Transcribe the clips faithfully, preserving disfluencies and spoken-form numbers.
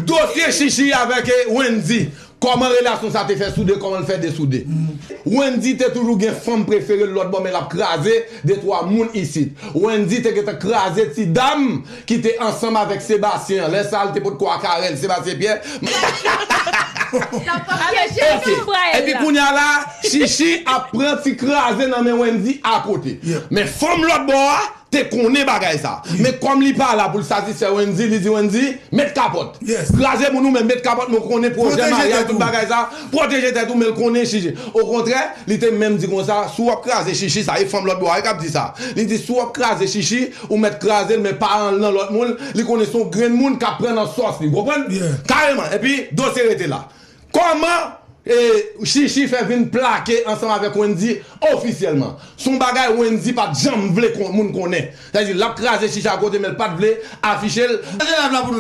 Dosye Chichi avèk, eh, Wendy. Kòman relasyon sa te fè soude, kòman l fè desoude? Wendy te toujou gen fanm prefere l lòt bò, men l ap kraze de twa moun isit. Wendy te gentan kraze ti dam ki te ansanm avèk Sebastien an. Lè sa a, l te potko ak Carel, Sebastien Pierre. Ok. Epi kounye a la, Chichi ap pran ti kraze nan men Wendy akote. Men fanm lòt bò a, te konnen bagay sa. Men kòm li pa la pou l satisfè Wendy, li di Wendy, met kapòt. Kraze moun ou, men met kapòt, men w konnen pwojè maryaj, tout bagay sa. Pwoteje tèt ou, men l konnen Chichi. Okontrè, li te menm di konsa, si w ap kraze Chichi, sa e fanm lòt bò a k ap di sa. Li di, si w ap kraze Chichi, ou mèt kraze l, men pa al nan lòt moun, li konnen se yon grenn moun k ap pran nan sòs li, w konprann? Kareman. Epi, dosye rete la. Kòman, eh, Chichi fè vin plake ansanm avèk Wendy ofisyèlman? Se yon bagay Wendy pa t janm vle kon-, moun konnen. Sa vle di, l ap kraze Chichi akote, men l pa t vle afiche l.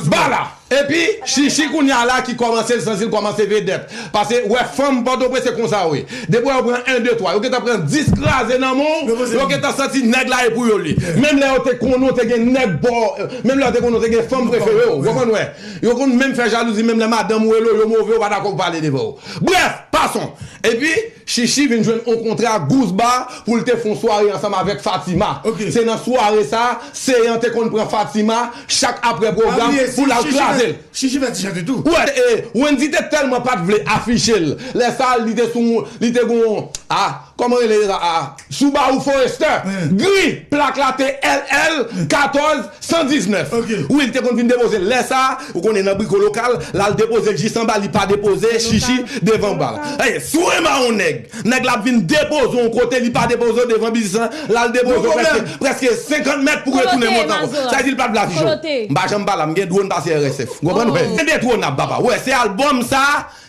Ba la. Epi, Chichi kounye a la ki kòmanse, l santi l kòmanse vedèt. Paske, wè, fanm Pòtoprens se konsa, wi. Depi yo pran en, de, twa, yo gentan pran dis kraze nan men w, yo gentan santi nèg la e pou yo li. Menm lè yo te konnen w te gen nèg bò, menm lè yo te konnen w te gen fanm prefere w, w konprann, wè. Yo konn menm fè jalouzi, menm lè madanm ou rele w, yo move, yo pa dakò pou pale devan w. Brèf, pason. Epi, Chichi vin jwenn yon kontra Goose Bar pou l te fè yon sware ansanm avèk Fatima. Se nan sware sa, Seyan te konn pran Fatima chak apre pwogram pou l al kraze l. Chichi fè ti chante tou. Wè, e, Wendy te tèlman pa t vle afiche l. Lè sa, li te sou, li te gon, a, kòman rele sa, a, Subaru Forester, gri, plak la te L L katòz san diznèf. Wi, li te konn vin depoze l. Lè sa, ou konnen nan briko lokal, l al depoze l jis anba, li pa depoze Chichi devan ba la. Ey, si w renmen yon nèg, nèg la ap vin depoze w yon kote, li pa depoze w devan biznis lan, l al depoze w prèske, prèske senkant mèt pou retounen monte ankò. Sa vle di l pa t vle afiche w. M pa janm pale, m gen dwòn pase R S F. Ou konprann, wè? Gen de twonab, papa. Wè, se albòm sa,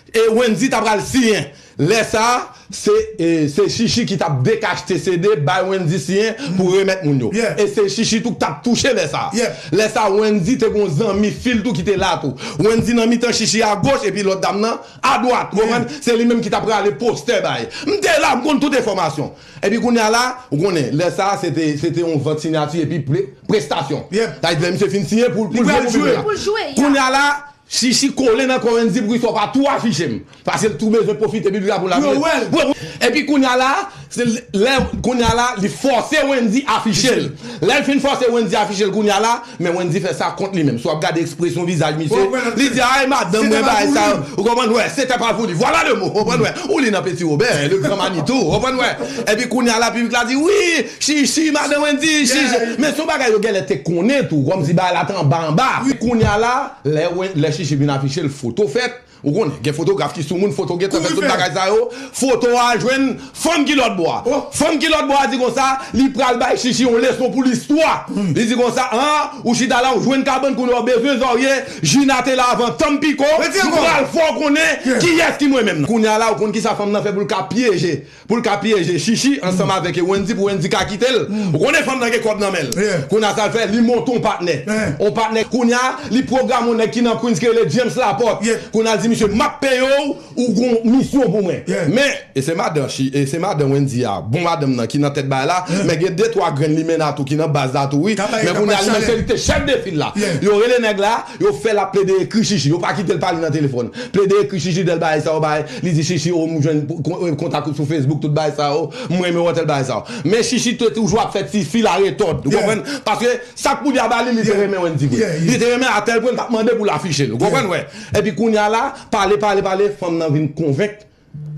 e Wendy ta pral siyen. Lè sa, se, e, se Chichi ki t ap dekachte C D, bay Wendy siyen pou remèt moun yo. E se Chichi tou k t ap touche lè sa. Lè sa, Wendy te gon zanmi fi l tou ki te la tou. Wendy nan mitan, Chichi agoch, epi lòt dam nan adwat. Ou konprann? Se li menm ki t ap rale postè bay. M te la, m konn tout enfòmasyon. Epi kounye a la, ou konnen, lè sa, se te, se te yon vant siyati epi pre-, prestasyon. Sa vle di, lè misye fin siyen pou, pou l jwe pou piblik la. Kounye a la, Chichi kole nan kò Wendy pou ki sa w pa tou afiche m. Paske l tou bezwen pwofite piblik la pou l afiche l. Epi kounye a la, se lè, kounye a la, li fòse Wendy afiche l. Lè l fin fòse Wendy afiche l kounye a la, men Wendy fè sa kont li menm. Si w ap gade ekspresyon vizaj misye, li di, ay, madanm mwen, bagay sa yo. Ou konprann? Wè, c'était pas voulu. Voilà le mot. Ou konprann? Wè. Ou li nan Petit Robert, le grand Manitou. Ou konprann? Wè. Epi kounye a la, piblik la di, wi, Chichi, madanm Wendy, Chichi. Men se yon bagay yo genlè te konnen tou, kòmsi bagay la te anba anba. Kounye a la, lè, lè Chichi vin afiche l, foto fèt. Ou konnen, gen fotograf ki sou moun, foto gentan fèt, tout bagay sa yo. Foto a jwenn fanm ki lòt bò a. Fanm ki lòt bò a di konsa, li pral bay Chichi yon leson pou listwa. Li di konsa, an, ou chita la, ou jwenn kabann kounye a, ou bezwen zòrye, Jina te la avan Tampico, m pral fè w konnen kiyès ki mwen menm nan. Kounye a la, ou konn kisa fanm nan fè pou l ka pyeje. Pou l ka pyeje Chichi ansanm avèk Wendy, pou Wendy ka kite l. Ou konnen fanm nan gen kòb nan men l. Kounye a sa l fè, li monte yon patnè. Yon patnè, kounye a, li pwograme yon nèg ki nan Queens ki rele James Laporte. Kounye a l di misye, m ap peye w, ou gon misyon pou mwen. Men, e se madan Chi, e se madan Wendy a, bon madanm nan ki nan tèt bagay la, men gen de twa grenn limena tou ki nan baz la tou, wi. Men kounye a, li menm se li ki te chèf de fil la. Yo rele nèg la, yo fè l ap plede ekri Chichi, yo pa kite l pale nan telefòn. Plede ekri Chichi, dèl bagay sa yo bay. Li di Chichi, o, m jwenn kon-, kontak ou sou Facebook, tout bagay sa yo. M renmen w, tèl bagay sa yo. Men Chichi te toujou ap fè ti fil a retòd. Ou konprann? Paske sa k pou li a ba li, li te renmen Wendy vre. Li te renmen a tèl pwen l t ap mande pou l afiche l. Ou konprann, wè? Epi kounye a la, pale, pale, pale, fanm nan vin konvenk.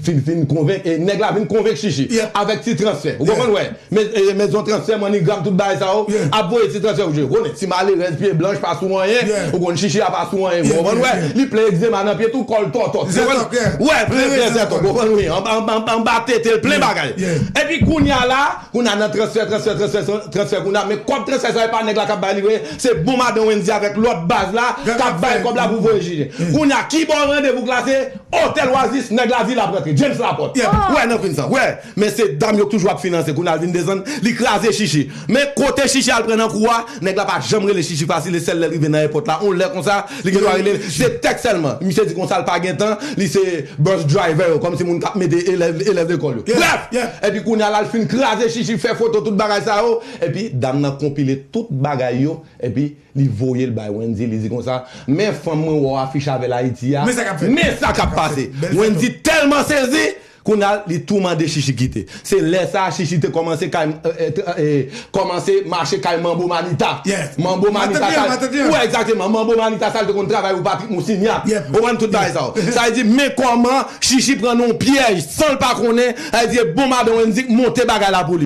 Fin, fin konvenk, e nèg la vin konvenk Chichi avèk ti transfè. Ou konprann, wè? Men, e, mezon transfè, MoneyGram, tout bagay sa yo, ap voye ti transfè pou Chichi. Ou konnen, ti malerèz, pye blanch, pa sou anyen. Ou konn Chichi a pa sou anyen. Ou konprann, wè? Li plen egzema nan pye tou, kò l tòtòt. Ou konprann? Wè, plen, plen zètòk. Ou konprann, wi. Anba, anba, anba, anba tete l, plen bagay. Epi kounye a la, kounye a nan transfè, transfè, transfè, transfè, kounye a, men kòb transfè sa, e pa nèg la k ap bay li vre. Se bon madan Wendy avèk lòt baz la k ap bay kòb la pou voye Chichi. Kounye a, ki bò randevou k la se? Otèl Oasis, nèg la di l ap rantre. James Laporte. Wè, nan Queens an. Wè. Men se dam yo k toujou ap finanse. Kounye a l vin desann, li kraze Chichi. Men kote Chichi al pran nan kou a, nèg la pa janm rele Chichi fasil, e sèl lè l rive nan èpòt la, yon lè konsa, li gen dwa rele l. Se tèks sèlman. Misye di konsa l pa gen tan, li se bus driver yo, kòmsi moun k ap mete elèv, elèv lekòl yo. Brèf! Epi kounye a la, l fin kraze Chichi, fè foto, tout bagay sa yo. Epi dam nan konpile tout bagay yo. Epi Li voye l bay Wendy, li di konsa, men fanm mwen wè w afiche avè l Ayiti a, men sa k ap pase. Wendy tèlman sezi, kounye a li tou mande Chichi kite. Se lè sa a Chichi te kòmanse kay, kòmanse mache kay Manbo Manita. Manbo Manita sa, ou wè egzakteman, Manbo Manita sa l te konn travay pou Patrick Moussignac. Ou konprann tout bagay sa yo. Sa vle di, men kòman Chichi pran nan yon pyèj san l pa konnen, sa vle di, bon madan Wendy monte bagay la pou li.